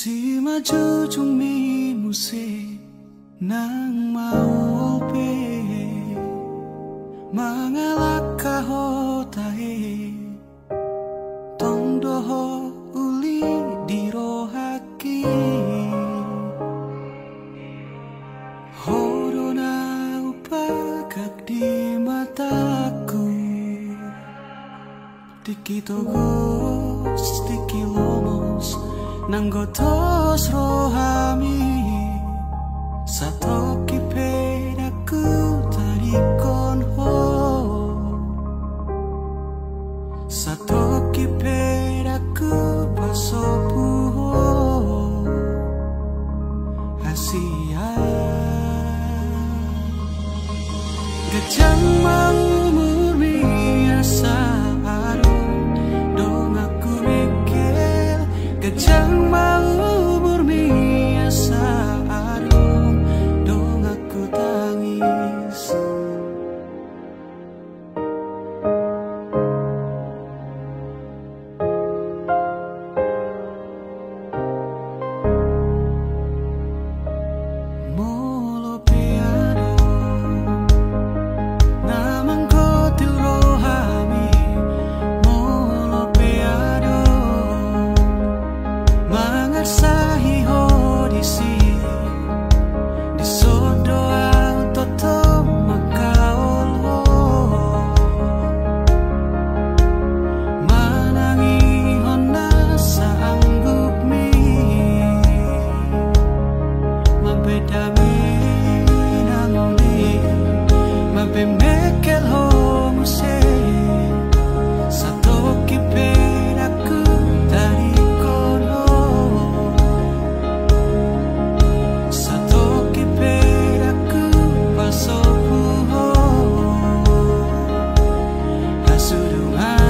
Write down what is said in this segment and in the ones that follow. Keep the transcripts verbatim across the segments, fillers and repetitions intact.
Simanjujungmi muse nang maol pe, mangalangka hota e, tong do ho uli di rohangki. Ho do na upagat di matangku. Tingki togos, tingki lomos, nanggo dos rohami, satongkin pe ndang hutadingkon ho. Satongkin pe ndang hupasobu ho. Hasian. Ganjang ma umurmi asa adong donganku mengkel. Ganjang ma umurmi asa adong donganku tangis. Molo pe adong na manggotil rohami, molo pe adong mangarsahi ho disi, dison do ahu tongtong mangkaol ho. Manang ihon na saanggupmi, mambahen dame nang uli, mambahen mengkel ho muse. Satongkin pe ndang hutadingkon ho. Satongkin pe ndang hupasobu ho. Hasudungan.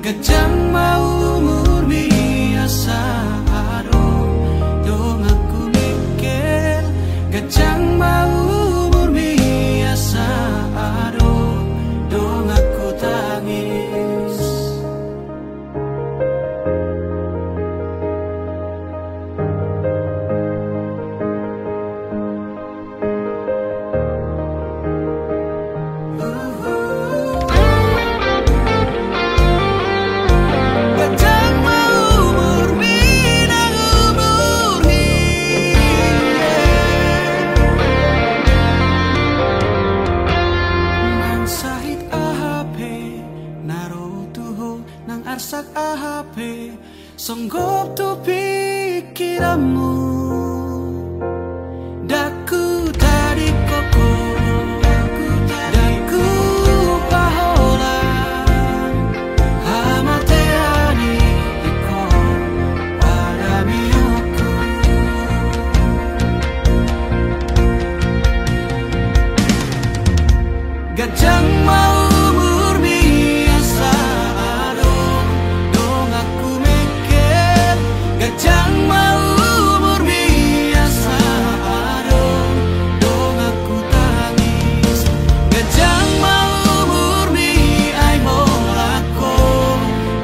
Ganjang ma umurmi asa adong donganku mengkel. Ganjang ma umurmi asa adong donganku tangis. Nang sahit aha pe na ro tu ho, nang arsak aha pe songgop tu pingkiranmu. Ndang hutadingkon ho, ndang hupaholang hamatean i, ingkon pardamehonku. Ganjang ma umurmi asa adong donganku mengkel. Ganjang ma umurmi asa adong donganku tangis. Ganjang ma umurmi ai holan ho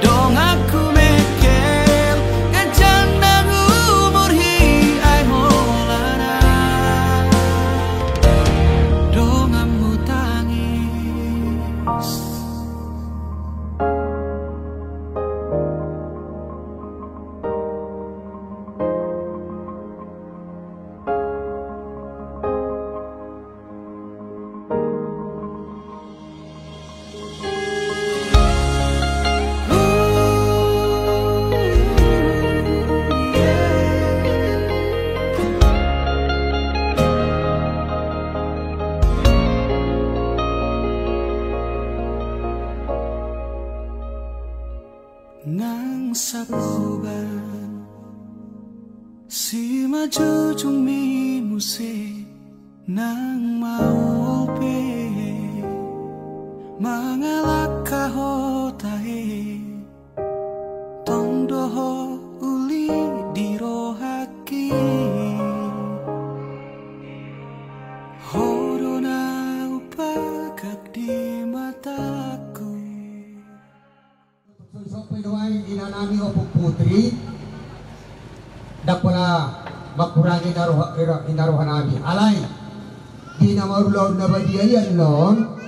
donganku mengkel. Ganjang nang umurhi ai holan ahu donganmu tangis. Nang sapoban simanjujungmi muse nang maol pe, mangalangka hota e, tong do ho uli di rohangki. Ho do na upagat di matangku. Tung so disampe do ai inanami, ompungku, Putri, ndang pola mangkurangi na roha, ina, ina roha nami. Alai di na marulaon na badia i annon,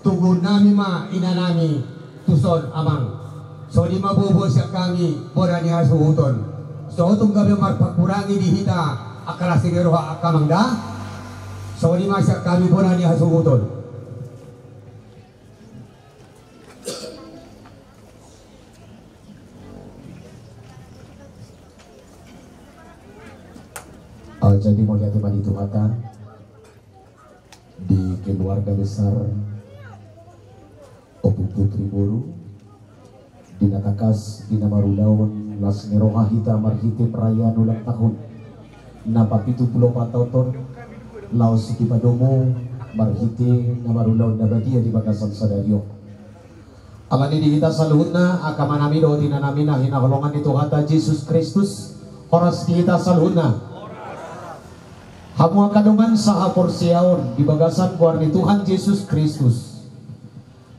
togu nami ma ina nami tuson amang. Songon i ma bobo sian hami bona ni hasuhuton. So tung gabe marpangkurangi di hita angka las ni roha angka amang da. Songon i ma sian hami bona ni hasuhuton. Ah, jadi mauliate ma di Tuhanta di keluarga besar Ompu Putri boru, di na tangkas di na marulaon las ni roha hita marhite perayaan ulang tahun na papitu pulu opat taon on, laos dipadomu marhite na marulaon na badia di bagasan sadari on. Alani di hita saluhutna, angka amanami dohot inanami na hinaholongan ni Tuhanta Jesus Kristus, horas di hita saluhutna. Hamu angka dongan sahaporseaon di bagasan goar ni Tuhan Jesus Kristus.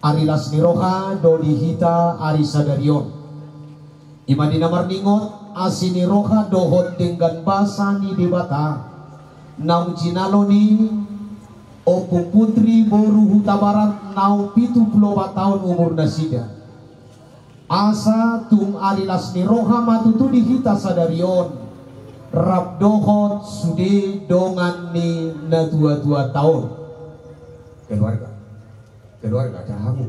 Ari las ni roha do di hita ari sadari on. I ma di na marningot asi ni roha dohot denggan basa ni Debata naung jinalo ni Ompu Putri boru Hutabarat naung pitu pulu opat taon umur nasida. Asa tung ari las ni roha ma tutu di hita sadari on, rap dohot sude dongan ni na tua-tua taon. Keluarga. Keluarga, cara hamu.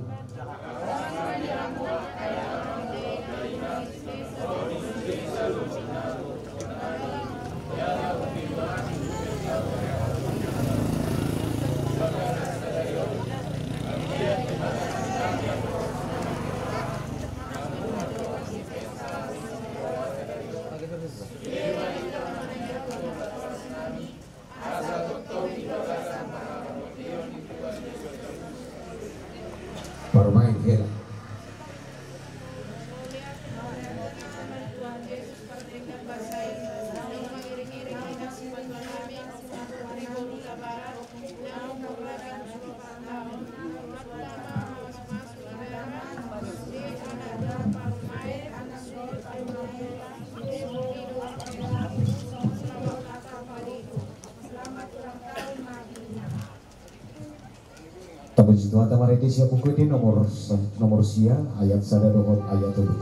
Parumaen hela. Tapuji Tuhanta. Marende sian Buku Ende nomor sa-, nomor sia, ayat sada dohot ayat tolu.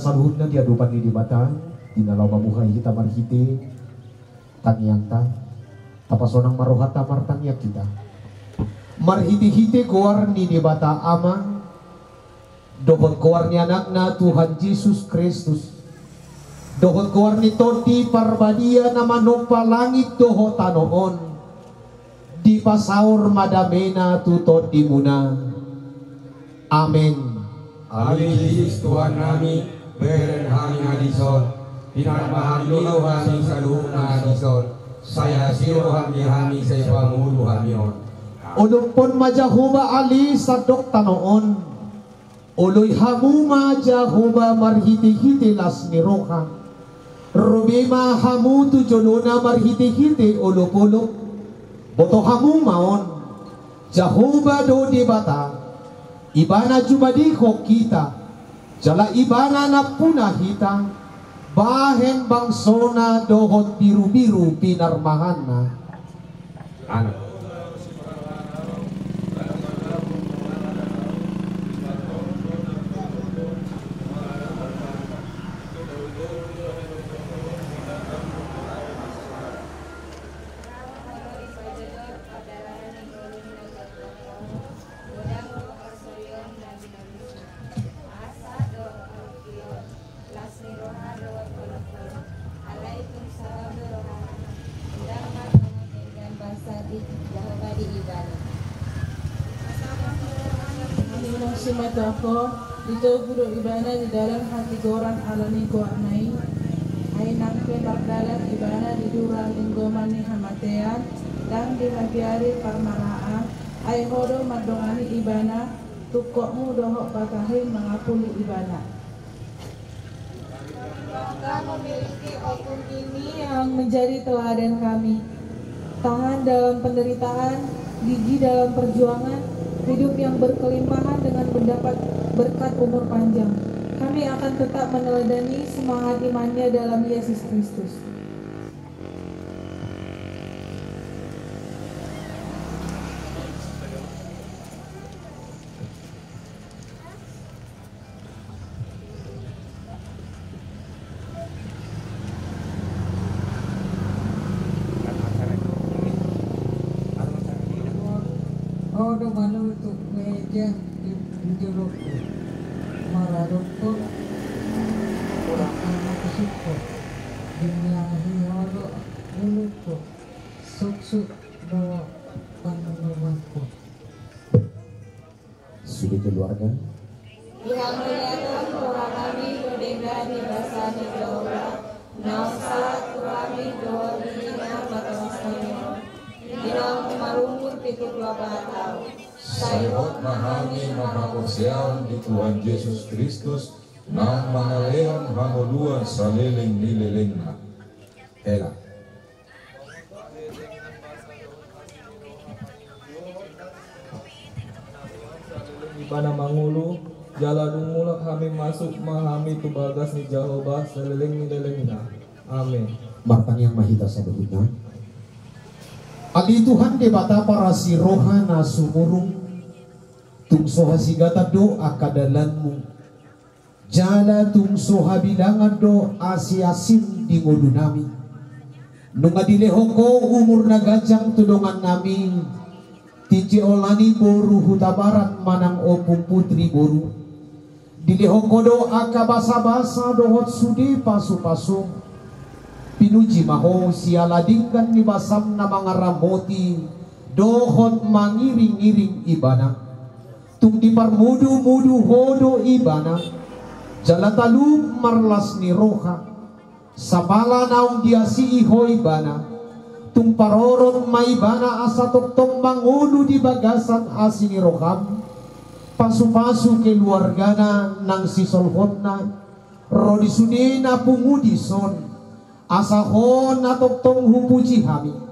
Saluhutna di adopan ni Debata, di na laho mamuhai hita marhite tangiangta, tapasonang ma rohanta martangiang hita. Marhitehite goar ni Debata Ama, dohot goar ni Anakna Tuhan Jesus Kristus, dohot goar ni Tondi Parbadia na manompa langit dohot tano on, dipasaor ma damena tu tondimuna. Amen. Ale Jesus Tuhan nami, bereng hami na dison, pinarmahanami do hami saluhutna na dison, sai asi roham di hami sai pangolu hami on. Odophon ma Jahowa ale sandok tano on. Oloi hamu ma Jahowa marhitehite las ni roha. Ro be ma hamu tu jolona marhitehite olopolop. Boto hamu ma on, Jahowa do Debata. Ibana jumadihon hita, jala Ibana nampuna hita, bahen bangsona dohot birubiru pinarmahanna. Amen. Muse ma tu ahu, ditogu do Ibana di dalan hatigoran ala ni goarna i. Ai nang pe mardalan Ibana di dura linggoman ni hamatean, ndang dihabiari parmaraan, ai ho do mandongani Ibana, tungkotmu dohot batahi mangapuli Ibana. Bangga memiliki oknum ini yang menjadi teladan kami. Tahan dalam penderitaan, gigih dalam perjuangan, hidup yang berkelimpahan dengan mendapat berkat umur panjang. Kami akan tetap meneladani semangat imannya dalam Yesus Kristus. Ho do manutup meja di, di jolongku, maradophon angka na husungkun, dimiahi ho do ngolungku, suksuk do pangunumanku. Sude keluarga. Dihamuliakan roha nami do denggan ni basa ni Jahowa, naung sahat tu hami dohot di na matoas nami on, di naung marumur pitu pulu opat taon. Sai hot ma hami marhaporseaon di Tuhan Jesus Kristus, naung mangalehon hangoluan saleleng ni lelengna. Hela. Ibana mangolu, jala dung mulak hami masuk ma hami tu bagas ni Jahowa saleleng ni lelengna. Amen. Martangiang ma hita saluhutna. Ale Tuhan Debata parasi roha na sumurung, tung so hasigatan do angka dalanmu. Jala tung so habilangan do asiasim di ngolunami. Nunga dilehon Ho umur na ganjang tu dongannami, tinjek ola ni boru Hutabarat manang Ompung Putri boru. Dilehon Ho do angka basabasa dohot sude pasupasu. Pinuji ma Ho siala denggan ni basam na mangaramoti dohot mangiringiring Ibana. Tung diparmudumudu Ho do Ibana, jala talup marlas ni roha. Sapala naung diasii Ho Ibana, tung parorot ma Ibana asa tongtong mangolu di bagasan asi ni roham, pasupasu keluargana nang sisolhotna, ro di sude na pungu dison, asa Ho na tongtong hupuji hami.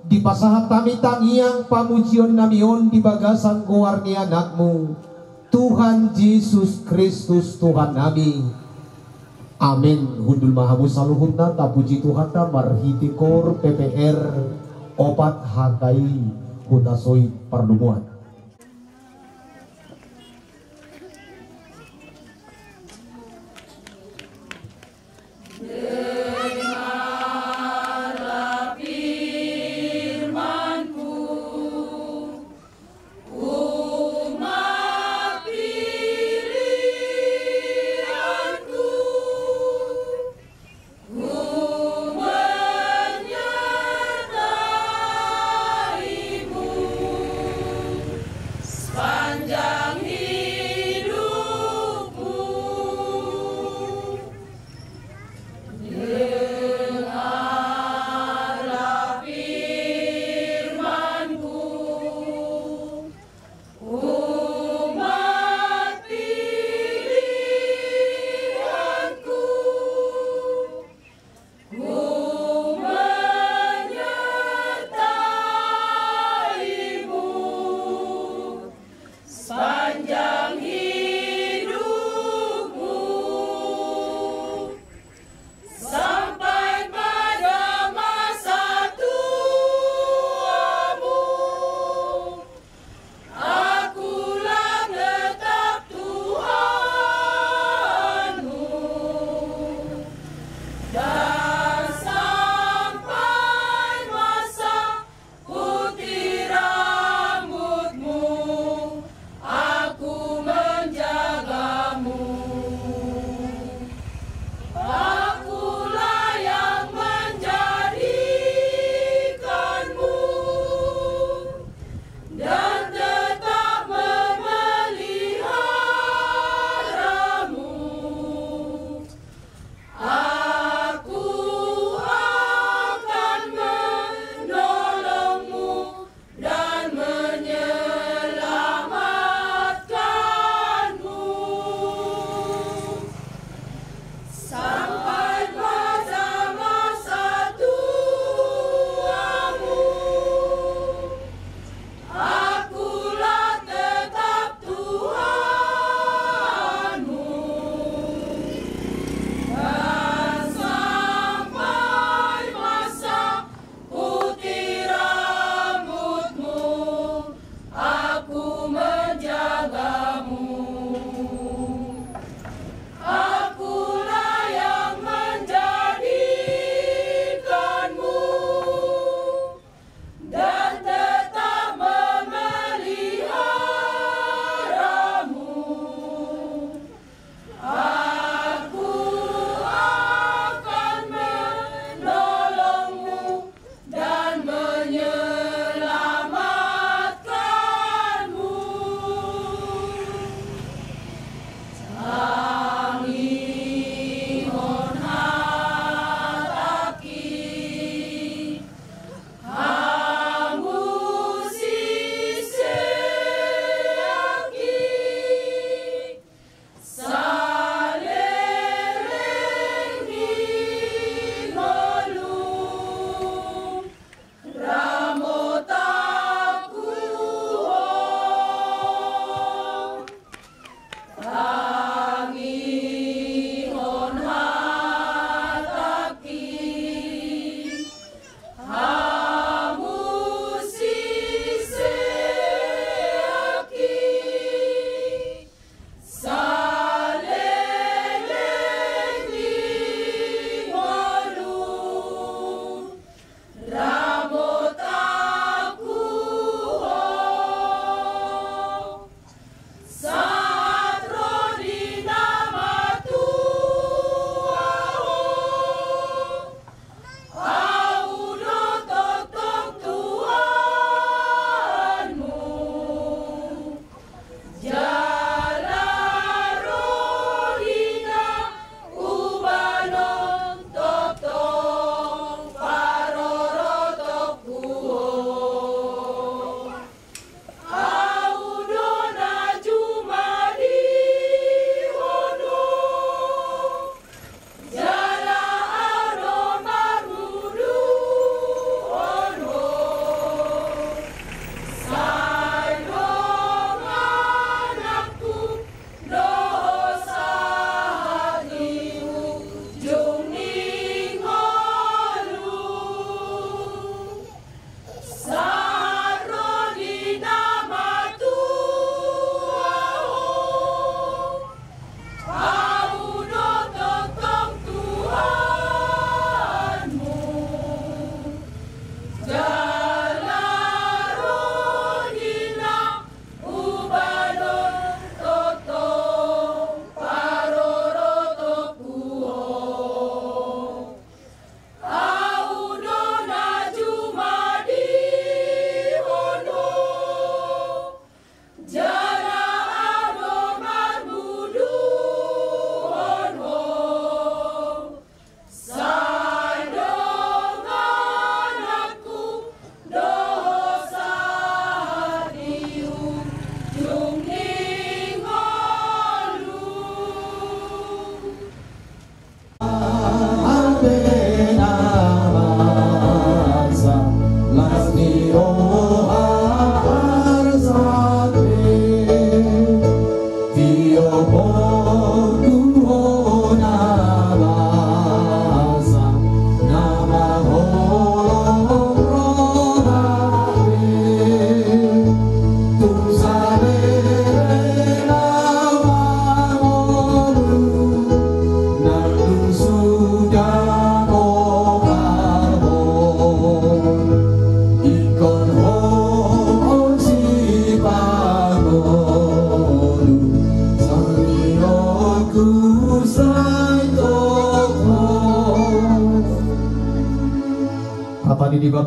Dipasahat hami tangiang pamujionnami on di bagasan goar ni Anakmu, Tuhan Jesus Kristus Tuhannami. Amen. Hundul ma hamu saluhutna, tapuji Tuhanta marhite kor P P R opat H K I Hutasoit Pardomuan.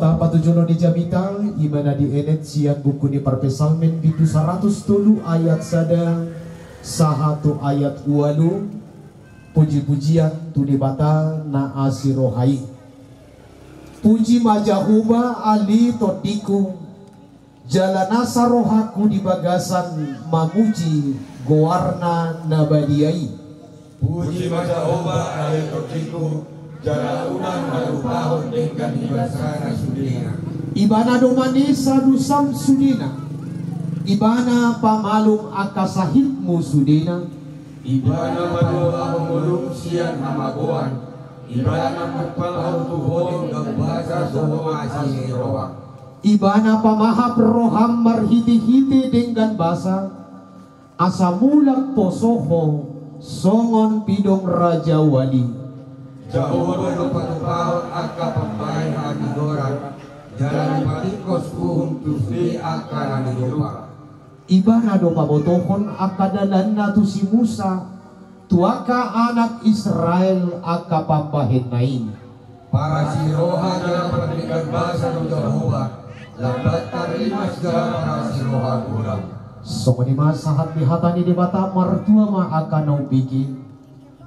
Tapatujolo ni jamita, ima na dienet sian buku ni Parpsalmen bindu saratus tolu ayat sada sahat tu ayat ualu. Puji-pujian tu Debata na asi roha i. Puji ma Jahowa ale tondingku, jala nasa rohangku di bagasan mamuji goarna na badia i. Puji ma Jahowa ale tondingku, jala unang halupahon denggan ni basana sudena. Ibana do manesa dosam sudena. Ibana pamalum angka sahitmu sudena. Ibana paluahon ngolum sian hamagoan. Ibana mangumpalhon tu ho denggan basa songon asi ni roha. Ibana pamahap roham marhite-hite denggan basa, asa mulak poso ho songon pidong rajawali. Jahowa do patupahon angka pambahen hatigoran, jala dipatingkos uhum tu sude angka na nirupa. Ibana do pabotohon angka dalanna tu si Musa, tu angka anak Israel angka pambahenna i. Parasi roha jala pardenggan basa do Jahowa, lambat tarrimas jala parasi roha godang. Songon i ma sahat ni hata ni Debata. Martua ma angka na umbege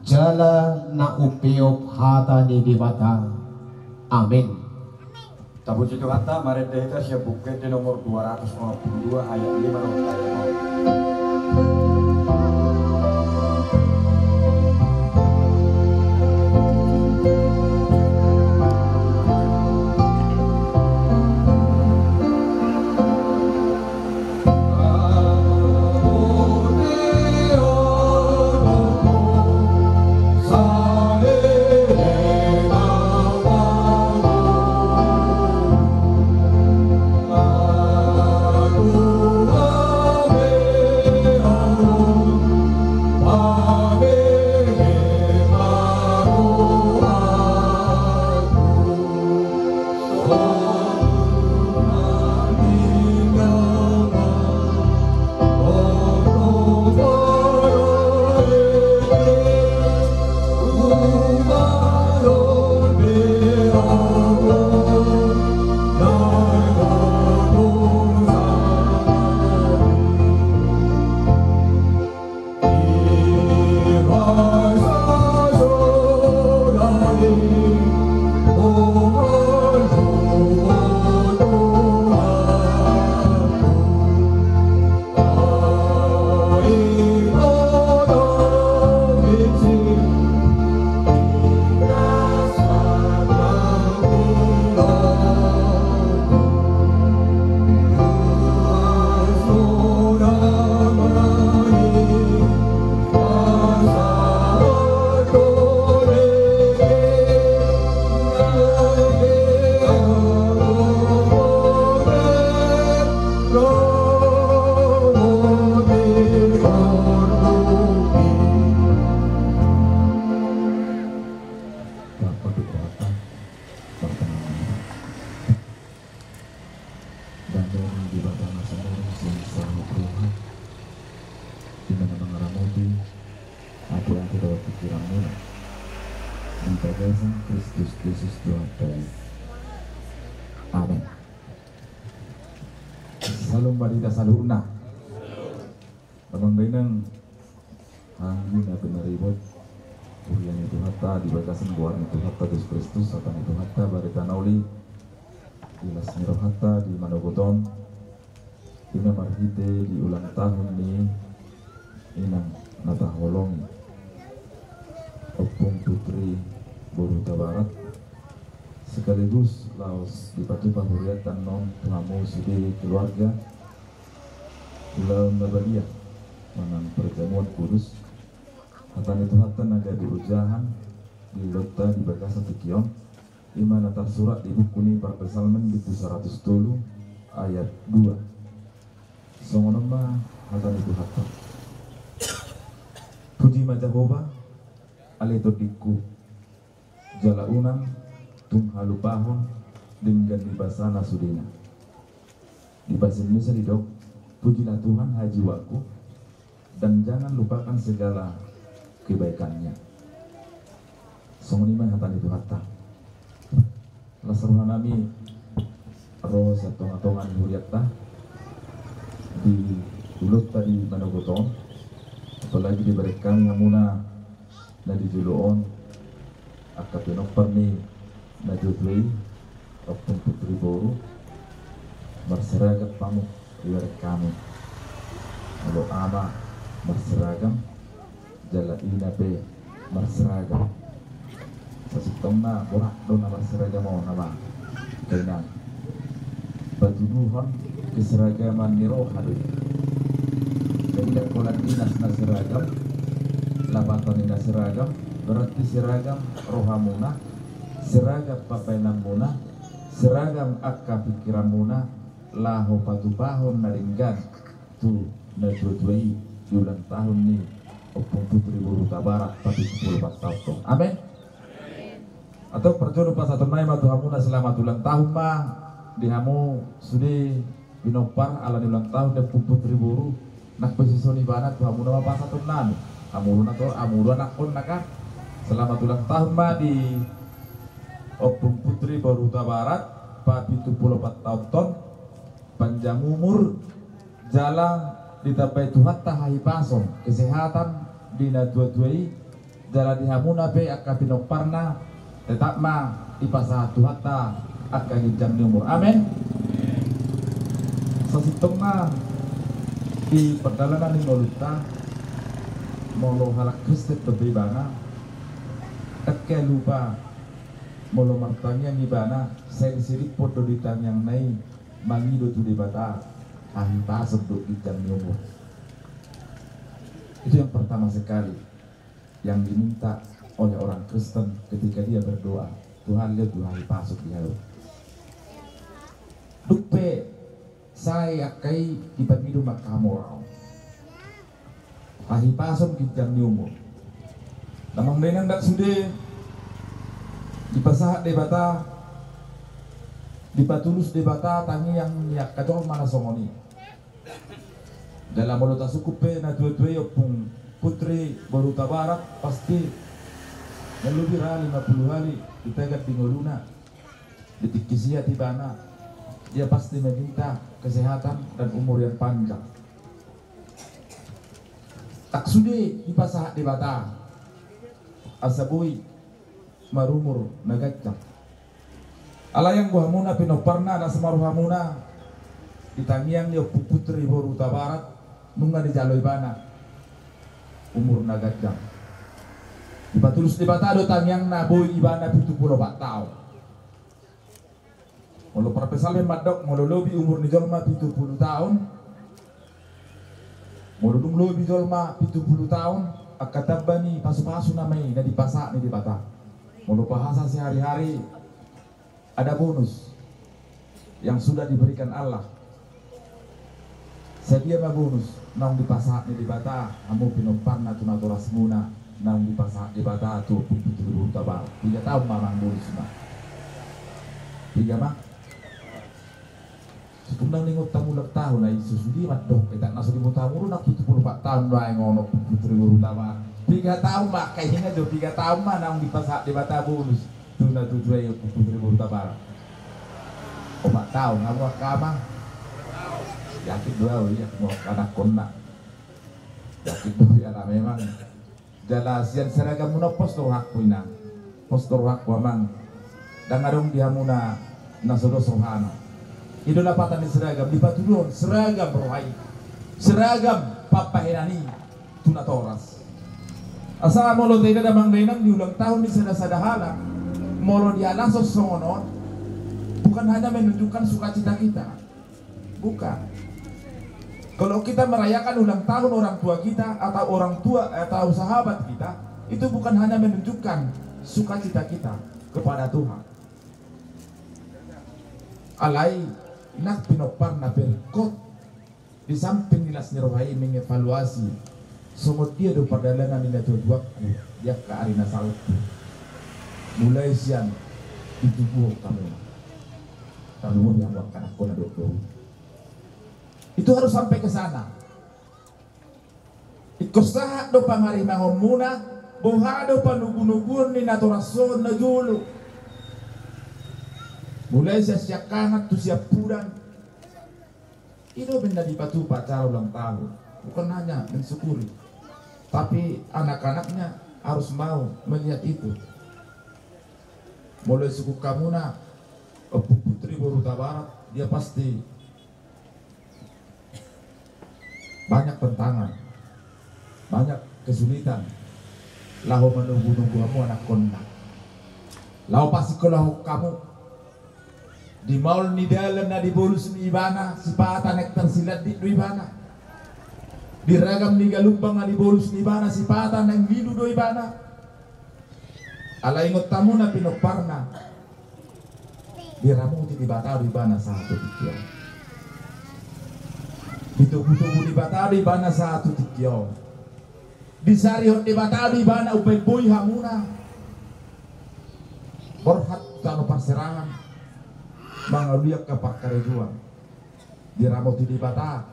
jala na umpeop hata ni Debata. Amen. Tapuji Tuhanta, marende hita sian Buku Ende nomor dua ratus onom pulu dua ayat lima dohot ayat onom. Dame ni Debata na sumurung sian saluhut roha, di na mangaramoti ateate dohot pingkiranmuna, di bagasan Kristus Jesus Tuhanta i. Amen. Syalom ma di hita saluhutna. Amang dainang, anggi na pinaribot, huria ni Tuhanta, di bagasan goar ni Tuhanta Jesus Kristus, hata ni Tuhanta, barita na uli, di las ni rohanta, di manogot on, ima marhite di ulang tahun ni inang na taholongi, Ompung Putri boru Hutabarat, sekaligus laos dipatupa hurianta annon tu hamu sude keluarga, ulaon na badia manang perjamuan kudus, hata ni Tuhanta na gabe ojahan di ulaonta di bagasan tingki on, ima na tarsurat di buku ni Parpsalmen bindu saratus tolu ayat dua. Songon on ma hata ni Tuhanta. Puji ma Jahowa, ale tondingku, jala unang tung halupahon denggan ni basana sudena. Di bahasa Indonesia didok, pujilah Tuhan, hai jiwaku, dan jangan lupakan segala kebaikannya. Songon i ma hata ni Tuhanta. Las rohanami Satonga-tonga ni hurianta di ulaonta di manogot on, apalagi dibereng hami hamuna na di jolo on, angka pinompar ni na tuatua i, Ompung Putri boru, marseragam hamu dibereng hami. Molo ama marseragam, jala ina pe marseragam. Sasintongna borat do na marseragam on, amang. Inang, patuduhon keseragaman ni roha do i. Jadi, ndang holan dinas na seragam, lapatan ni na seragam, berarti seragam rohamuna, seragam pambahenanmuna, seragam angka pingkiranmuna, laho patupahon na denggan tu na tuatua i di ulang tahun ni Ompung Putri boru Hutabarat, papitu pulu opat taon. Amen. Antong parjolo pasahaton nami ma tu hamuna selamat ulang tahun ma di hamu sude pinompar ala ni ulang tahun ni Ompung Putri boru. Nang pe sisongon i ibana, tu hamuna ma pasahaton nami. Hamu do na to, hamu do anakkonna kan. Selamat ulang tahun ma di Ompung Putri boru Hutabarat, papitu pulu opat taon ton. Panjang umur, jala ditambai Tuhanta hahipason, kesehatan di na tuatua i, jala di hamuna pe angka pinomparna, tetap ma dipasahat Tuhanta angka ginjang ni umur. Amen. Sasintongna di pardalanan ni ngolunta, molo halak Kristen dope ibana, ndang hea lupa, molo martangiang ibana, sai siriphon do di tangiangna i mangido tu Debata hahipason dohot ginjang ni umur. Itu yang pertama sekali yang diminta oleh orang Kristen ketika dia berdoa, "Tuhan, lehon do hahipason di hamu." Dung pe sae angka i, dipangido ma angka hamora on hahipason ginjang ni umur. Damang dainang, ndang sude dipasahat Debata, dipatulus Debata tangiang ni angka jolma na songon i. Jala molo tasungkun pe na tuatua i, Ompung Putri boru Hutabarat, pasti na lobi ra lima pulu hali ditegar di ngoluna, di tingki siat ibana, dia pasti meminta kesehatan dan umur yang panjang. Ndang sude dipasahat Debata asa boi marumur na ganjang. Alai anggo hamuna pinomparna, las ma rohamuna di tangiang ni Ompung Putri boru Hutabarat, nunga dijalo ibana umur na ganjang. Dipatulus Debata do tangiangna, boi ibana pitu pulu opat taon. Molo parpsalmen mandok, molo lobi umur ni jolma pitu pulu taon, molo dung lobi jolma pitu pulu taon, angka tamba ni pasupasu nama i na dipasahat ni Debata. Molo bahasa sehari-hari, ada bonus yang sudah diberikan Allah. Sadia ma bonus naung dipasahat ni Debata hamu pinomparna tu natorasmuna, naung dipasahat Debata tu Ompung Putri boru Hutabarat? Piga taon ma, amang, bonusna? Piga ma? Sotung naung diingot hamu ulang tahun, ai so sude mandok, etak na so diingot hamu do na pitu pulu opat taon do, ai ngono Ompung Putri boru Hutabarat. Piga taon ma, angka i hinga jo, piga taon ma naung dipasahat Debata bonus tu na tuatua i, Ompung Putri boru Hutabarat? Opat taon. Hamu angka amang? Yakin do au, yakin do angka anakkonna. Yakin do, ia memang. Jala sian seragammu na pos do rohangku, inang. Pos do rohangku, amang. Ndang adong di hamuna na so dos rohana. I do lapatan ni seragam, dipatuduhon seragam roha i, seragam pambahenan i tu natoras. Asa molo taida, damang dainang, di ulang tahun ni sada-sada halak, molo dihalashon songon on, bukan hanya menunjukkan sukacita kita. Bukan. Kalau kita merayakan ulang tahun orang tua kita, atau orang tua, atau sahabat kita, itu bukan hanya menunjukkan sukacita kita kepada Tuhan. Alai nang pinomparna pe ringkot di samping ni las ni roha i mengevaluasi songon dia do pardalanan ni natuatuangku di angka ari na saut, mulai sian ditubuhon hamuna, tarlumobi hamu angka anakkonna dohot boru. Itu harus sampai ke sana. Ingkon sahat do pangarimangonmuna, boha do panugu-nuguon ni natoras on na jolo. Mulai sian siangkangan tu siampudan. I do umbahen na dipatupa acara ulang tahun. Bukan hanya mensyukuri, tapi anak-anaknya harus mau melihat itu. Molo isungkun hamuna Ompu Putri boru Hutabarat, dia pasti banyak tantangan, banyak kesulitan laho manogunogu hamu anakkonna, laho pasikkolahon hamu. Di maol ni dalan na dibolus ni ibana, sipata naeng tarsilandit do ibana. Di ragam ni galumbang na dibolus ni ibana, sipata naeng lilu do ibana. Alai ingot hamuna pinomparna, diramoti Debata do ibana sahat tu tingki on. Ditogutogu Debata do ibana sahat tu tingki on. Disarihon Debata do ibana umbahen boi hamuna borhat tu tano parserahan, mangalului angka parkarejoan. Diramoti Debata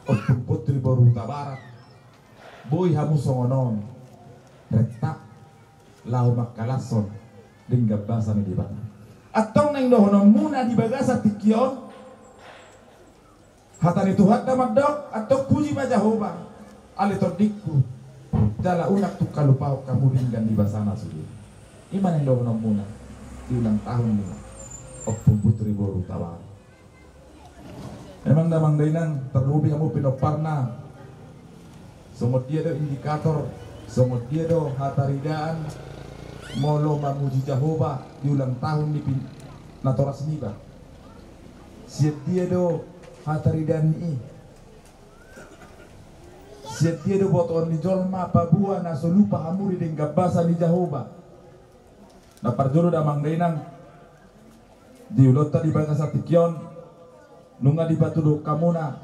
Ompu Putri boru Hutabarat, boi hamu songon on, renta laho mangkalashon denggan basa ni Debata. Antong naeng dohononmuna di bagasan tingki on, hata ni Tuhanta mandok, antong puji ma Jahowa, ale tondingku, jala unang tung halupahon hamu denggan ni basana sude. I ma naeng dohononmuna di ulang tahun ni Ompu Putri boru Hutabarat. Memang damang dainang, terlebih hamu pinomparna, songon dia do indikator, songon dia do hataridaan molo mamuji Jahowa di ulang tahun ni pin-, natoras niba? Sian dia do hataridaan ni i? Sian dia do botoon ni jolma paboa na so lupa hamu di denggan basa ni Jahowa? Na parjolo damang dainang, di ulaonta di bagasan tingki on, nunga dipatuduhon hamuna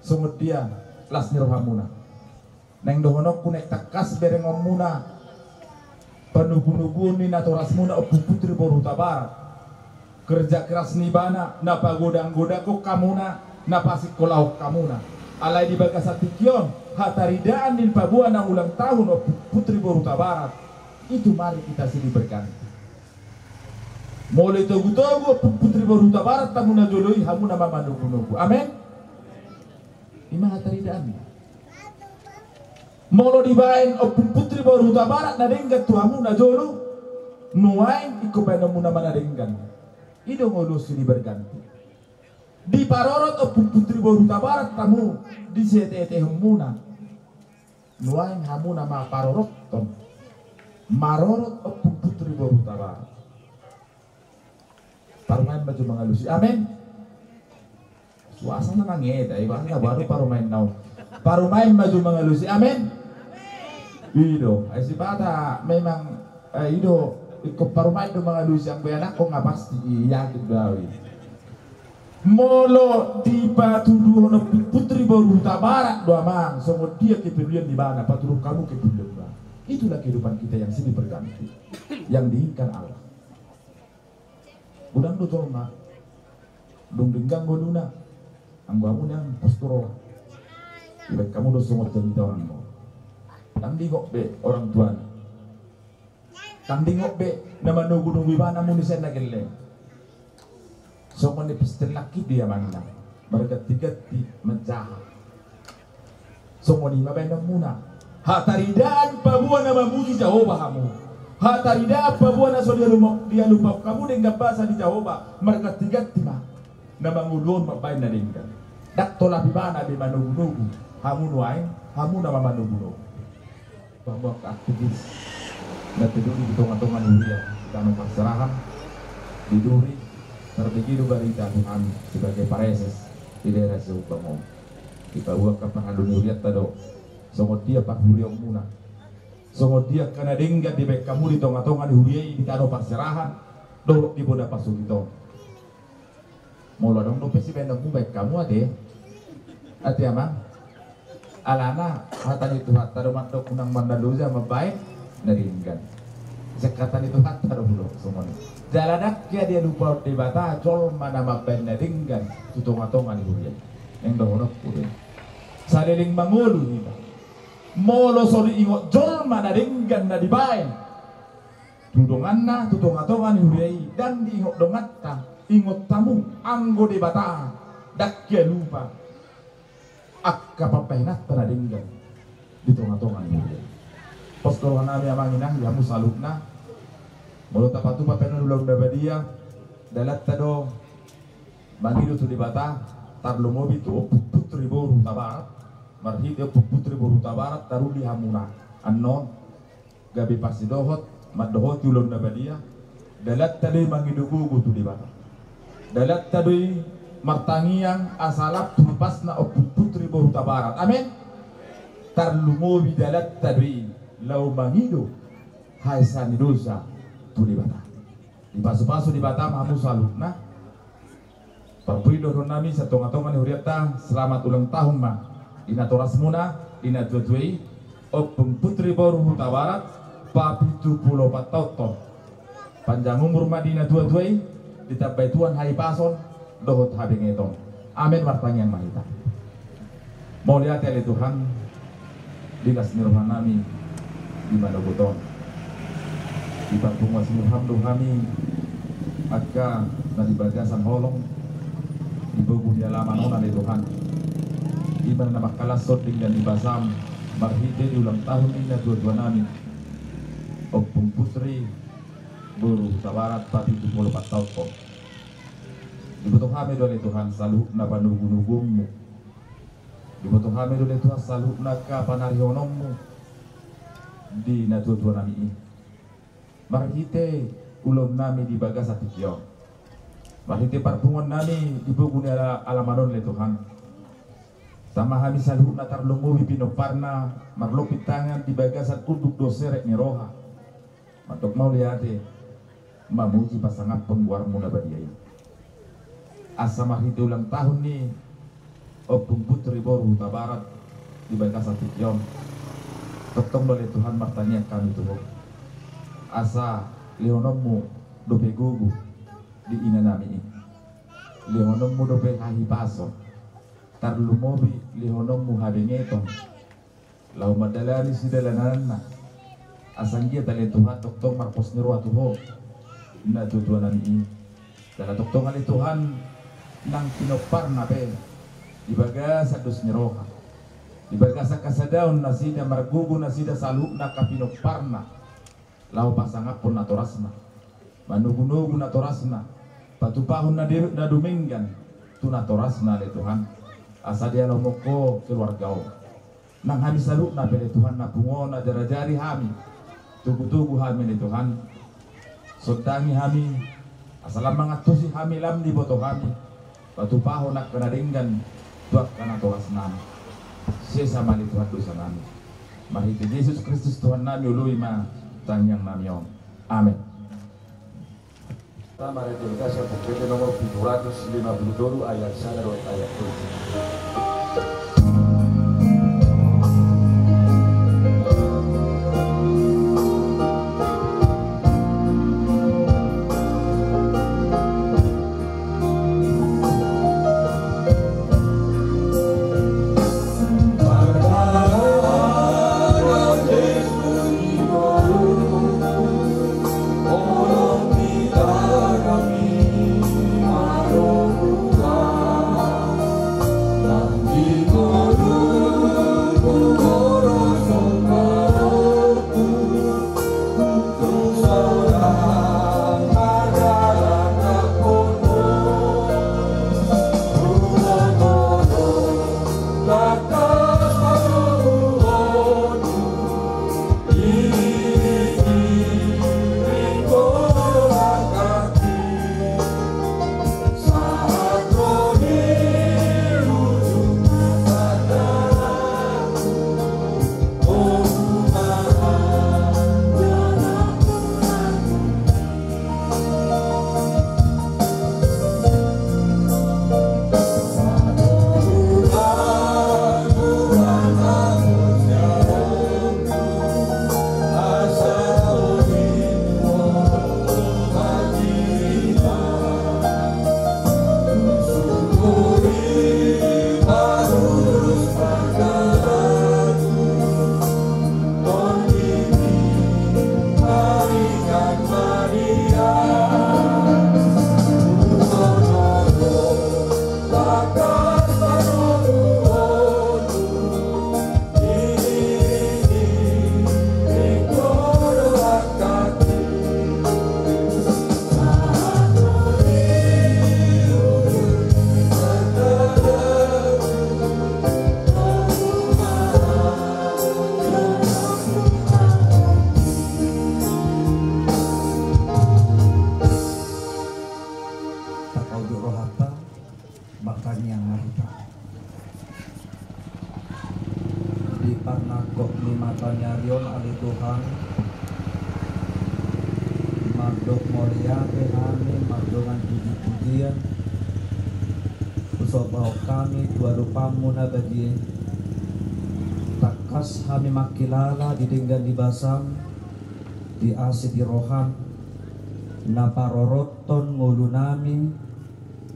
songon dia las ni rohamuna. Naeng dohononku, naeng tangkas berengonmuna panogunoguon ni natorasmuna Ompu Putri boru Hutabarat. Kerja keras ni ibana na pagodanggodanghon hamuna, na pasikkolahon hamuna. Alai di bagasan tingki on, hataridaan ni paboa na ulang tahun Ompu Putri boru Hutabarat, itu mari kita silih berganti. Molo itogutogu Ompu Putri boru Hutabarat hamu na jolo i, hamu nama manogunogu. Amen. I ma hataridaan. Molo dibaen Ompu Putri boru Hutabarat na denggan tu hamu na jolo, nuaeng ingkon baenonmuna ma na denggan. I do ngolu silih berganti. Diparorot Ompu Putri boru Hutabarat hamu, diseteetehonmuna. Nuaeng hamu nama parorothon, marorot Ompu Putri boru Hutabarat. Parumaen ma jo mangalusi. Amen. Suasana mangeda, ibaratna baru parumaen naung. Parumaen ma jo mangalusi. Amen. I do, ai sipata memang, eh, i do, ingkon parumaen do mangalusi, anggo ianakhon nga pasti, i yakin do au i. Molo dipatuduhon Ompu Putri boru Hutabarat do amang, songon dia kepedulian ni ibana, patuduhon hamu kepedulian ni ibana. Itulah kehidupan kita yang silih berganti, yang diinginkan Allah. Godang do jolma, dung denggan ngoluna, anggo hamu nian pos tu roha. Ibaen hamu do songon jamita on. Ndang diingot be orang tuana. Ndang diingot be na manogunogu ibana muse na gelleng. Songon ni pistel nangkin di amanna, margantiganti manjaha. Songon i ma baenonmuna. Hataridaan paboa na mamuji Jahowa hamu. Hataridaan paboa na so dialuma-, dialupahon hamu denggan basa ni Jahowa, margantiganti ma na mangolu on mambaen na denggan. Ndang tolap ibana be manogunogu, hamu nuaeng, hamu nama manogunogu. Hamu angka aktivis na teduri di tongatonga ni huria di tano parserahan, di Duri, tarbege do barita tu hami sebagai pareses di daerah Sihumbang on. Dipaboa angka parhalu ni hurianta do songon dia parhuriaonmuna, songon dia angka na denggan dibaen hamu di tongatonga ni huria i di tano parserahan dohot di bona pasogit on. Molo adong dope sibaenonmu, baen hamu ate. Ate amang. Alana hata ni Tuhanta do mandok, unang marnaloja mambaen na denggan. Sian hata ni Tuhanta do molo songon i. Jala ndang hea dialupahon Debata jolma na mambaen na denggan tu tongatonga ni huria i. Naeng dohononku do i, saleleng mangolu hita, molo so diingot jolma na denggan na dibaen tu donganna, tu tongatonga ni huria i, ndang diingot donganta, Ingot hamu anggo Debata, ndang hea lupa angka pambahenanta na denggan di tonga-tonga ni huria i. Pos do rohanami amang inang di hamu saluhutna. Molo tapatupa pe annon ulaon na badia, dalanta do mangido tu Debata, tarlumobi tu Ompu Putri boru Hutabarat. Marhite Ompu Putri boru Hutabarat taruli hamuna annon gabe parsidohot mandohoti ulaon na badia. Dalanta do i mangido gogo tu Debata. Dalanta do i martangiang asa lam tu hipasna Ompu Putri boru Hutabarat. Amen. Tarlumobi dalanta do i laho mangido haesaan ni dosa tu Debata. Dipasupasu Debata ma hamu saluhutna. Parpudi dohononnami sian tonga-tonga ni hurianta, selamat ulang tahun ma di natorasmuna, di natuatua i. Ompung Putri boru Hutabarat, papitu pulu opat taon. Panjang umur ma di natuatua i, ditambai Tuhan hahipason dohot habengeton. Amen, martangiang ma hita. Mauliate ale Tuhan, di las ni rohanami di manogot on. Diparpunguas ni roham do hami angka na di bagasan holong di bogu ni alaman on ale Tuhan. Ima na mangkalashon denggan ni basam marhite di ulang tahun ni natuatuanami Ompung Putri boru Hutabarat papitu pulu opat taon. Diboto hami do ale Tuhan saluhutna panogunoguonmu. Diboto hami do ale Tuhan saluhutna angka panarihononmu di natuatuanami i. Marhite ulaonnami di bagasan tingki on, marhite parpunguannami di bogu ni ala-, alaman on ale Tuhan, tama hami saluhutna tarlumobi pinomparna marlompit tangan di bagasan unduk dohot serep ni roha. Mandok mauliate, mamuji pasangaphon goarmu na badia i. Asa marhite ulang tahun ni Ompung Putri boru Hutabarat di bagasan tingki on, tongtong do ale Tuhan martangiang hami tu Ho. Asa lehononmu dope gogo di inanami i. Lehononmu dope hahipason. Tarlumobi lehononmu habengeton laho mandalani sidalananna. Asa anggiat ale Tuhan tongtong marpos ni roha tu Ho natuatuanami i. Jala tongtong ale Tuhan nang pinomparna pe di bagasan dos ni roha, di bagasan hasadaon nasida, margogo nasida saluhutna angka pinomparna laho pasangaphon natorasna, manogunogu natorasna, patupahon na de-, na dumenggan tu natorasna ale Tuhan. Asa dialohon Ho keluarga on. Nang hami saluhutna pe ale Tuhan na pungu on, na jarajari hami, togutogu hami ale Tuhan. Sondangi hami asa lam mangantusi hami, lam diboto hami patupahon angka na denggan tu angka natorasnami. Sesa ma ale Tuhan dosanami. Marhite Jesus Kristus Tuhannami, oloi ma tangiangnami on. Amen. Sama Raja Indonesia, buku nomor tujuh ratus lima puluh tolu, ayat sada dohot ayat tujuh. Tarnangkok ni mata ni ari on ale Tuhan, mandok mauliate hami mardongan puji-pujian. Husomba hami tu adopanmu na badia. Tangkas hami mangkilala di denggan ni basam, di asi di roham, na parorothon ngolunami,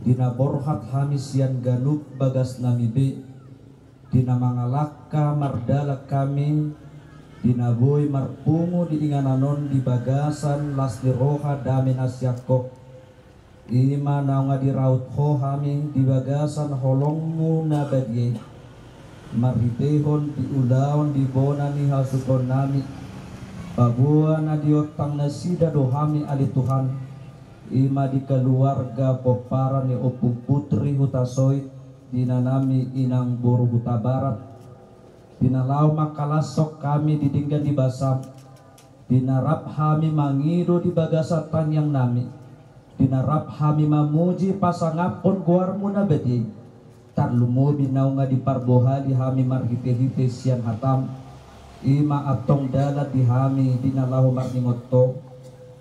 di na borhat hami sian ganup bagasnami be, di na mangalangka mardalan hami, di na boi marpungu di inganan on di bagasan las ni roha dame na sian Ho. I ma naung diraut Ho hami di bagasan holongmu na badia i, marhitehon di ulaon di bona ni hasuhuton nami, paboa na diontang nasida do hami ale Tuhan, i ma di keluarga pomparan ni Ompung Putri Hutasoit, di inanami inang boru Hutabarat, di na laho mangkalashon hami di denggan ni basam, di na rap hami mangido di bagasan tangiang nami, di na rap hami mamuji pasangaphon goarmu na badia i, tarlumobi naung diparbohali hami marhite-hite sian hatam, i ma antong dalan di hami di na laho marningot Ho,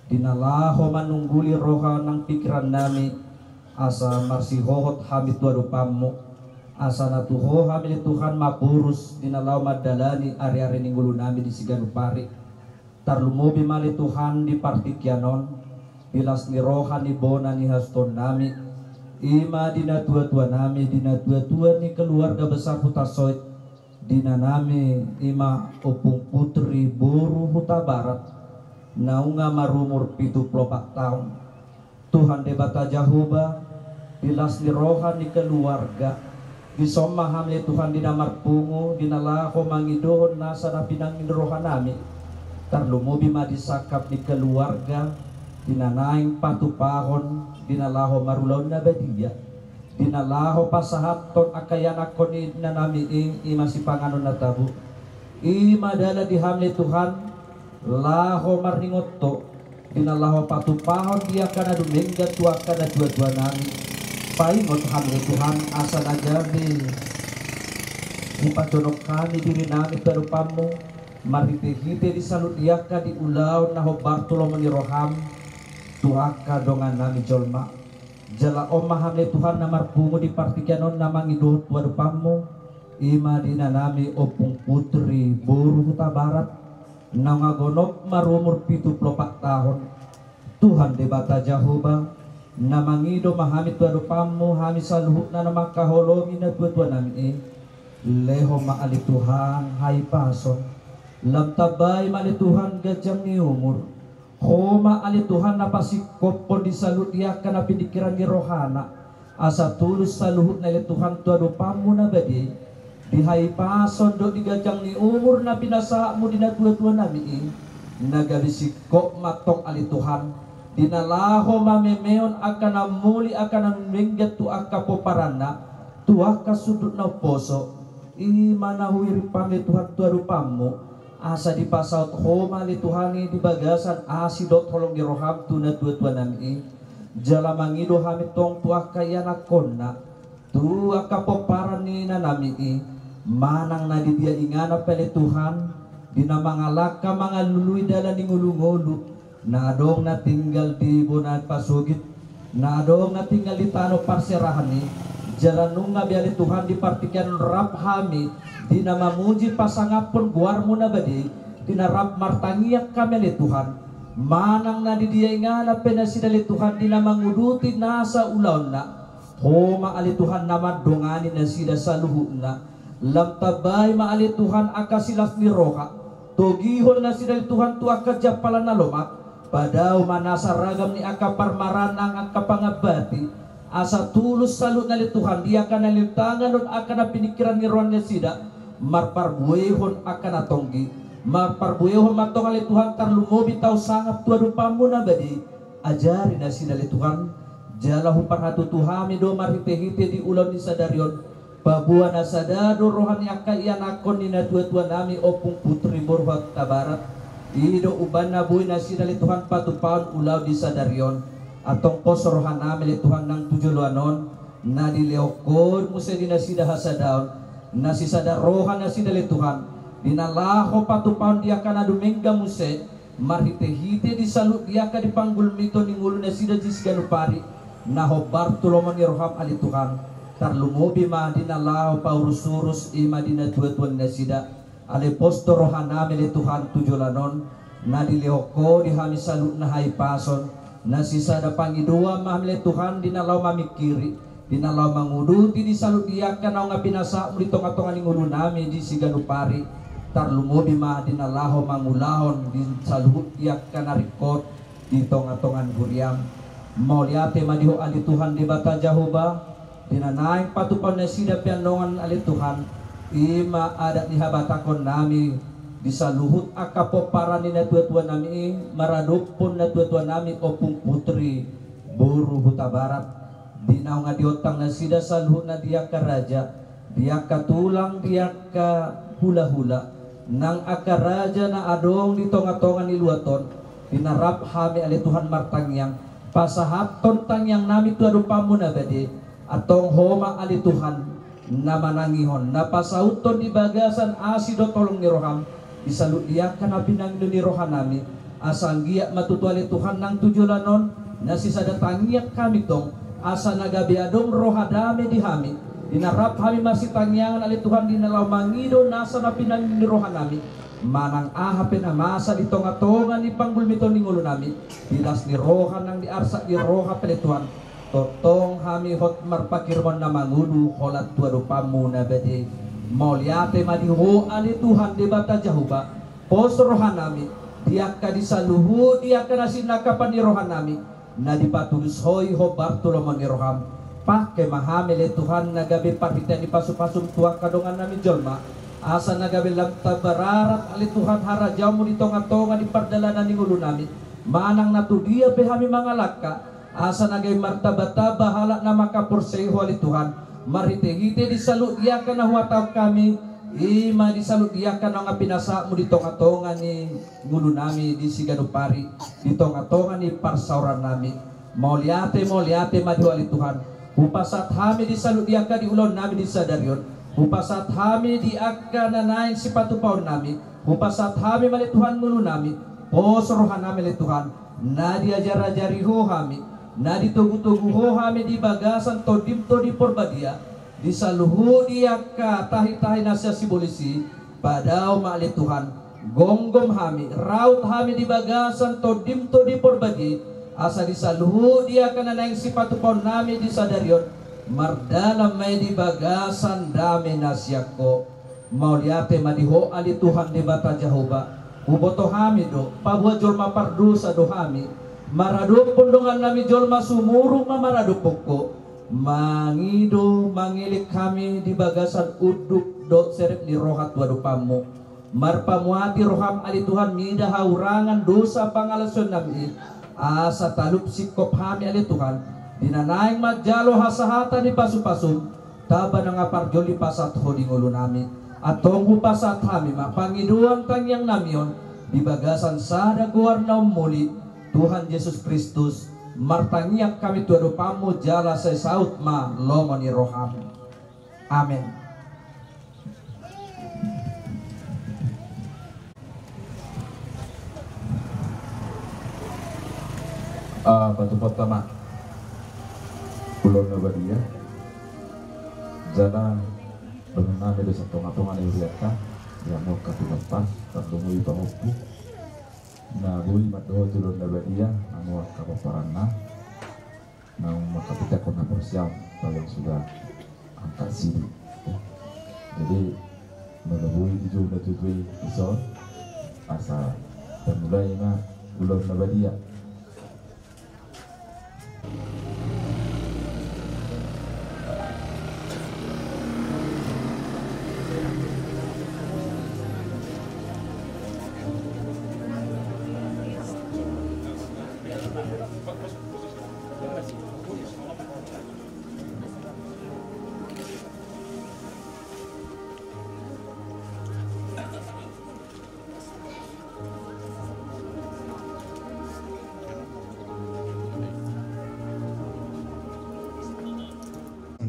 di na laho manungguli roha nang pingkiran nami, asa marsihohot hami tu adopanmu, asa na tu Ho hami ale Tuhan maporus di na laho mandalani ari-ari ni ngolunami di siganup ari. Tarlumobi ma ale Tuhan di partingkian on, di las ni roha ni bona ni hasuhuton nami, i ma di natua-tua nami, di natua-tua ni keluarga besar Hutasoit, di inanami i ma Ompung Putri boru Hutabarat, naung marumur pitu pulu opat taon. Tuhan Debata Jahowa, di las ni roha ni keluarga, dison ma hami ale Tuhan di na marpungu, di na laho mangidohon nasa na pinangido rohanami. Tarlumobi ma di sangkap ni keluarga, di na naeng patupahon di na laho marulaon na badia, di na laho pasahathon angka ianakhon ni inanami i, i ma sipanganon na tabo. I ma dalan di hami ale Tuhan, laho marningot Ho, di na laho patupahon di angka na dumenggan tu angka natua-tua nami. Paingot hami ale Tuhan, asa na gabe hupajonok hami diri nami tu adopanmu, marhite-hite di saluhut ni angka di ulaon na hombar tu lomo ni roham, tu angka dongan nami jolma. Jala on ma hami ale Tuhan na marpungu di partingkian on na mangidohon tu adopanmu, i ma di inanami Ompung Putri boru Hutabarat, naung gonop marumur pitu pulu opat taon. Tuhan Debata Jahowa, na mangido ma hami tu adopanmu, hami saluhutna na mangkaholongi natua-tua nami i. Lehon ma ale Tuhan hahipason, lam tambai ma ale Tuhan ganjang ni umur. Ho ma ale Tuhan na pasingkophon di saluhut ni angka na piningkiran ni rohana, asa tulus saluhutna ale Tuhan tu adopanmu na badia i, di hahipason dohot di ganjang ni umur na pinasahatmu di natua-tua nami i, na gabe singkop ma antong ale Tuhan, di na laho mamemehon angka na muli angka na dumenggan tu angka pomparanna, tu angka sundut na umposo, i ma na huirimhon ale Tuhan tu adopanmu, asa dipasaut Ho ma ale Tuhan i di bagasan asi dohot holong ni roham tu natua-tua nami i. Jala mangido hami antong tu angka ianakhonna, tu angka pomparan ni inanami i, manang na di dia inganan pe ale Tuhan, di na mangalangka mangalului dalan ni ngolu-ngolu, na adong na tinggal di bona pasogit, na adong na tinggal di tano parserahan i, jala nunga be ale Tuhan di partingkian on rap hami, di na mamuji pasangaphon goarmu na badia i, di na rap martangiang hami ale Tuhan, manang na di dia inganan pe nasida ale Tuhan di na manguduti nasa ulaonna, Ho ma ale Tuhan na mandongani nasida saluhutna, lam tambai ma ale Tuhan angka silas ni roha, togihon nasida ale Tuhan tu angka jampalan na lomak, padao ma nasa ragam ni angka parmaraan nang angka pangambati, asa tulus saluhutna ale Tuhan di angka na leleng tangan dohot angka na piningkiran ni roha nasida, marparbuehon angka na tonggi, marparbuehon ma antong ale Tuhan tarlumobi taon sangap tu adopanmu na badia i, ajari nasida ale Tuhan, jala huparhatutu hami do marhite-hite di ulaon ni sadari on, paboa na sada do roha ni angka ianakhon ni natua-tua nami Ompung Putri boru Hutabarat, i do umbahen na boi nasida ale Tuhan patupahon ulaon di sadari on, antong pos rohanami ale Tuhan nang tu joloan on, na dilehon Ho muse di nasida hasadaon, na sisada roha nasida ale Tuhan, Di na laho patupahon di angka na dumenggan muse, marhitehite di saluhut di angka di panggulmiton ni ngolu nasida di siganup ari, na hombar tu lomo ni roham ale Tuhan, tarlumobi ma di na laho paurusurus i ma di natuatua nasida. Alai pos do rohanami ale Tuhan tu joloan on, na dilehon Ho di hami saluhutna hahipason, na sisada pangidoan ma hami ale Tuhan di na laho mamingkiri, di na laho manguduti di saluhut di angka naung pinasatmu di tongatonga ni ngolunami di siganup ari, tarlumobi ma di na laho mangulahon di saluhut di angka na ringkot di tongatonga ni huriam. Mauliate ma di Ho ale Tuhan Debata Jahowa, di na naeng patupahon nasida pe annon ale Tuhan, i ma adat ni habatahonnami di saluhut angka pomparan ni natuatuanami i, maradophon natuatuanami Ompung Putri boru Hutabarat, di naung diontang nasida saluhutna di angka raja, di angka tulang, di angka hulahula, nang angka raja na adong di tongatonga ni luat on, di na rap hami ale Tuhan martangiang, pasahathon tangiangnami tu adopanmu na bade, antong Ho ma ale Tuhan, na manangihon, na pasauthon di bagasan asi dohot holong ni roham, di saluhut di angka na pinangido ni rohanami, asa anggiat ma tutu ale Tuhan nang tu joloan on, na sisada tangiang hami tong, asa na gabe adong roha dame di hami, di na rap hami marsitangiangan ale Tuhan di na laho mangido nasa na pinangido ni rohanami, manang aha pe na masa di tongatonga ni panggulmiton ni ngolunami, di las ni roha nang di arsak ni roha pe ale Tuhan, tongtong hami hot marpanghirimon na mangudu holan tu adopanmu na bade. Mauliate ma di Ho ale Tuhan Debata Jahowa, pos rohanami, di angka di saluhut, di angka na sinangkapan ni rohanami, na dipatulus Ho i hombar tu lomo ni roham. Pangke ma hami ale Tuhan na gabe parhitean ni pasupasum tu angka dongannami jolma, asa na gabe lam tamba rarat ale Tuhan harajaonmu di tongatonga ni pardalanan ni ngolunami, manang na tu dia pe hami mangalangka, asa na gabe martambatamba halak na mangkaporseai Ho ale Tuhan, marhitehite di saluhut di angka na huhatahon hami, i ma di saluhut di angka naung pinasatmu di tongatonga ni ngolunami di siganup ari, di tongatonga ni parsaorannami. Mauliate, mauliate ma di Ho ale Tuhan. Hupasahat hami di saluhut di angka di ulaonnami di sadari on, hupasahat hami di angka na naeng sipatupahonnami, hupasahat hami ma ale Tuhan ngolunami, pos rohanami ale Tuhan, na diajarajari Ho hami, na ditogutogu Ho hami di bagasan Tondim Tondi Porbadia, di saluhut di angka tahitahi na sian sibolis i, padao ma ale Tuhan, gomgom hami, raut hami di bagasan Tondim Tondi Porbadia i, asa di saluhut di angka na naeng sipatupahonnami di sadari on, mardalan ma i di bagasan dame na sian Ho. Mauliate ma di Ho ale Tuhan Debata Jahowa, huboto hami do, paboa jolma pardosa do hami, maradophon dongannami jolma sumurung ma maradophon Ho, mangido mangelek hami di bagasan unduk dohot serep ni roha tu adopanmu. Marpamuati roham ale Tuhan mida haurangan dosa pangalaosionnami i, asa talup singkop hami ale Tuhan, di na naeng manjalo hasahatan ni pasupasum, tamba nang parjolo dipasahat Ho di ngolunami. Antong hupasahat hami ma pangidoan tangiangnami on, di bagasan sada goar na ummuli, Tuhan Jesus Kristus, martangiang hami tu adopanmu jala sai saut ma lomo ni roham. Amen. Ah, patupaonta ma ulaon na badia. Jala dongan nami do sian tongatonga ni hurianta, ia mungka tu lampas, tarlumobi pahompu. Na boi mandohot ulaon na badia, anu angka pomparanna. Naung mangkapitangkon haporseaon, tahu yang sudah angkat sidi. Jadi, molo boi dijou natuatua i dison, asa tamulai ma ulaon na badia.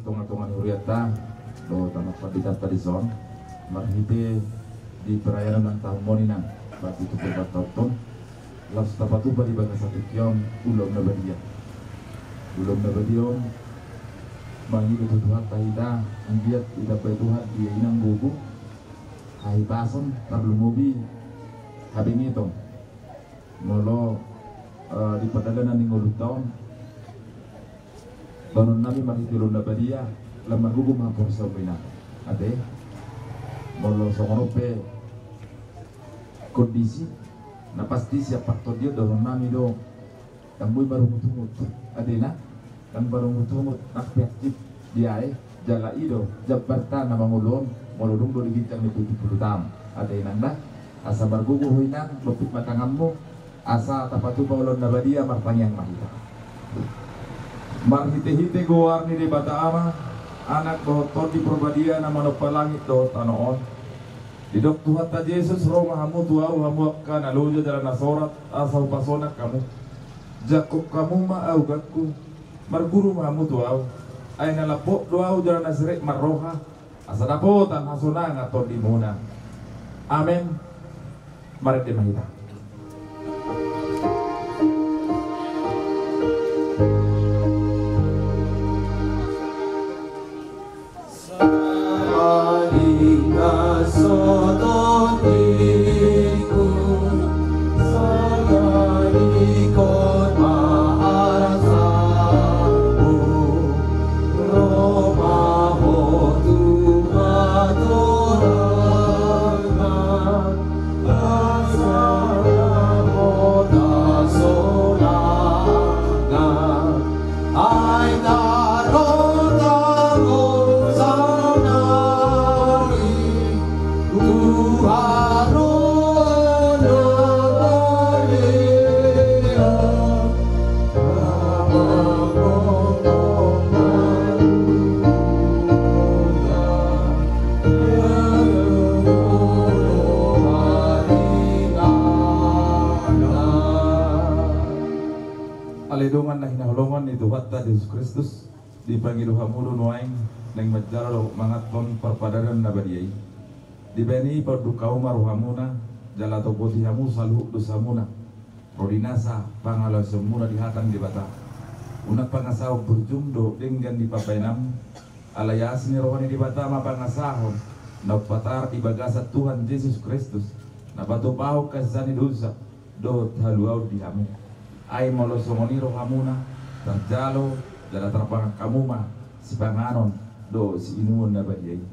Tongatonga ni hurianta dohot anak panditanta dison, marhite Di perayaan ulang tahun muna, bagi tu perbatauton, laos tapatupa di bagasan tingki on ulaon na badia. Ulaon na badia on mangido tu Tuhanta hita, anggiat ditambai Tuhan di inang gogo, hahipason, tarlumobi habengeton. Molo, eh, di pardalanan ni ngolunta on, dohonon nami marhite ulaon na badia, lam margogo ma haporseaon inang. Ate, molo songon on pe kondisi, na pasti sian partondion dohonon nami do, ndang boi marungutungut. Ate na, ndang marungutungut, nang pe aktif diae, jala i do jambarta na mangolu on, molo dung do di ginjang ni pitu pulu taon. Ate inang da, asa margogo ho inang, lompit ma tanganmu, asa tapatupa ulaon na badia. Martangiang ma hita. Marhitehite goar ni Debata Ama, Anak dohot Tondi Parbadia na manompa langit dohot tano on. Didok Tuhanta Jesus, ro ma hamu tu Ahu, hamu angka na loja jala na sorat, asa hupasonang hamu. Jangkon hamu ma auganku, marguru ma hamu tu Ahu. Ai na lambok do Ahu jala na serep marroha, asa dapotan hasonangan tondimuna. Amen. Marende ma hita. Ale dongan na hinaholongan ni Tuhanta Jesus Kristus, dipangido hamu do nuaeng naeng manjalo manganhon parpadanan na badia i. Dibahen i paunduk hamu ma rohamuna, jala topoti hamu saluhut dosamuna, ro di nasa pangalaosionmuna di hata ni Debata. Unang pangasahon burjum dohot denggan ni pambahenanmu, alai asi ni roha ni Debata ma pangasahon na umpatar di bagasan Tuhan Jesus Kristus, na patupahon hasesaan ni dosa dohot haluaon di hamu. Ai molo songon i rohamuna, tarjalo jala tarpangan hamu ma sipanganon dohot siinumon na badia i.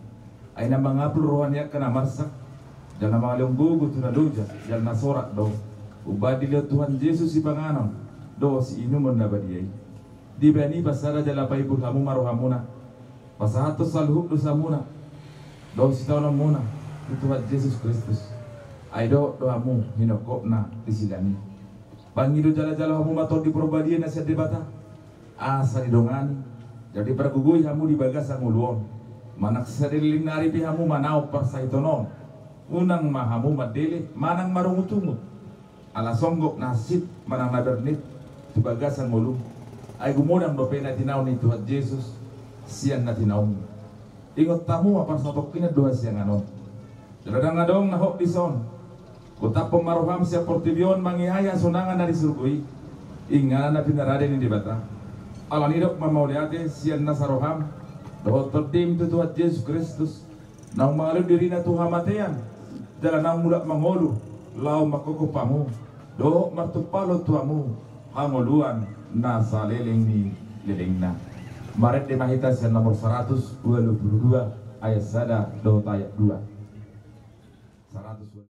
Ai na mangapul roha ni angka na marsak, jala na mangalehon gogo tu na loja jala na sorat do, umbahen dilehon Tuhan Jesus sipanganon dohot siinumon na badia i. Dibahen i pasada jala paimbul hamu ma rohamuna, pasahathon saluhut dosamuna dohot sitaononmuna tu Tuhan Jesus Kristus. Ai dohot do hamu hinongkopna di silang i. Pangido jala jalo hamu ma Tondi Parbadia na sian Debata, asa didongani jala dipargogoi hamu di bagasan ngolu on. Manang saleleng ni ari pe hamu manaon parsahiton on, unang ma hamu mandele manang marungutungut. Ala songgop na hansit manang na bernit tu bagasan ngolum, ai gumodang dope na tinaon ni Tuhan Jesus sian na tinaonmu. Ingot hamu ma parsatongkinan do hasiangan on. Jala ndang adong na hot dison. Gotaphon ma roham sian portibi on mangihai hasonangan na di surgo i, inganan na pinarade ni Debata. Alani i dok ma mauliate sian nasa roham dohot tondim tu Tuhan Jesus Kristus, naung mangalehon dirina tu hamatean, jala naung mulak mangolu laho mangkongkop hamu dohot martumpalhon tu hamu hangoluan na saleleng ni lelengna. Marende ma hita sian nomor saratus ualu pulu dua ayat sada dohot ayat dua. Saratus